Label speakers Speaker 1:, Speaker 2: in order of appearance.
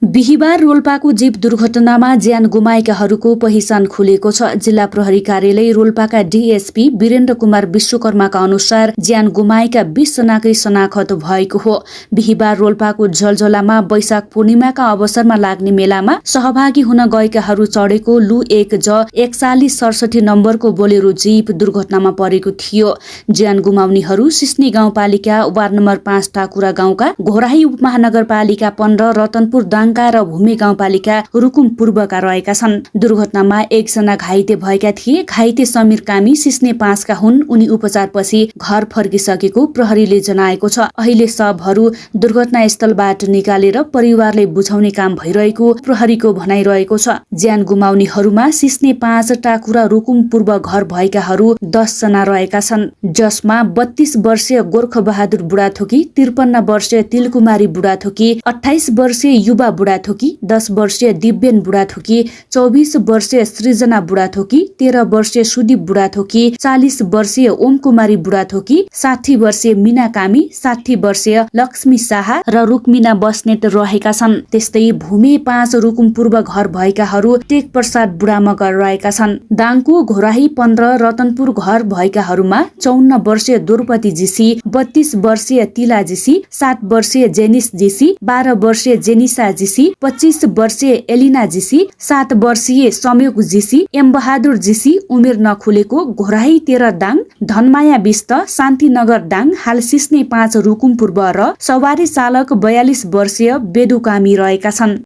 Speaker 1: बिहिबार रोल्पाको जीप दुर्घटनामा ज्यान गुमाएकाहरूको पहिचान खुलेको छ। जिल्ला प्रहरी कार्यालय रोल्पाका डीएसपी वीरेन्द्र कुमार विश्वकर्माका अनुसार ज्यान गुमाएका 20 जनाकै शनाखत भएको हो। बिहिबार रोल्पाको झलझलामा वैशाख पूर्णिमाका अवसरमा लाग्ने मेलामा सहभागी हुन गएकाहरू चढेको लु 1 ज 4167 नम्बरको बोलेरो जीप दुर्घटनामा परेको थियो। ज्यान गुमाउनेहरू सिस्ने गाउँपालिका वार्ड नम्बर 5 टाकुरा गाउँका, घोराही उपमहानगरपालिका 15 रतनपुर दाङ र भूमि गाउँपालिका रुकुम पूर्वका रहेका छन्। दुर्घटनामा एकजना घाइते भएका थिए। घाइते समीर कामी सिस्ने 5 का हुन्। उनी उपचारपछि घर फर्किसकेको प्रहरीले जनाएको छ। अहिले शवहरू दुर्घटनास्थलबाट निकालेर परिवारले बुझाउने काम भइरहेको प्रहरीको भनाइरहेको छ। ज्यान गुमाउनेहरूमा सिस्ने 5 टाकुरा रुकुम पूर्व घर भएकाहरू 10 जना रहेका छन्, जसमा 32 वर्षीय गोर्ख बहादुर बुढाथोकी, 53 वर्षीय तिलकुमारी बुढाथोकी, 28 वर्षीय युवा बुढाथोकी, 10 वर्षीय दिव्यन बुढाथोकी, 24 वर्षीय सृजना बुढाथोकी, 13 वर्षीय सुदीप बुढाथोकी, 40 वर्षीय ओम कुमारी बुढाथोकी, 60 वर्षीय मीना कामी, 60 वर्षीय लक्ष्मी शाह र रुक्मिना बस्नेत रहेका छन्। त्यस्तै भूमि 5 रुकुम पूर्व घर भएकाहरू टेक प्रसाद बुढा मगर रहेका छन्। दाङको घोराही 15 रतनपुर घर भएकाहरूमा 54 वर्षीय द्रौपदी जीसी, 32 वर्षीय तिला जीसी, 7 वर्षीय जेनिस जीसी, 12 वर्षीय जेनिसा जीसी, 25 वर्षीय एलिना जीसी, 7 वर्षीय संयोग जीसी, एम बहादुर जीसी उमेर नखुलेको घोराही 13 दाङ, धनमाया बिस्त शान्तिनगर दाङ हाल सिस्ने 5 रुकुम पूर्व र सवारी चालक 42 वर्षीय बेदुकामी रहेका छन्।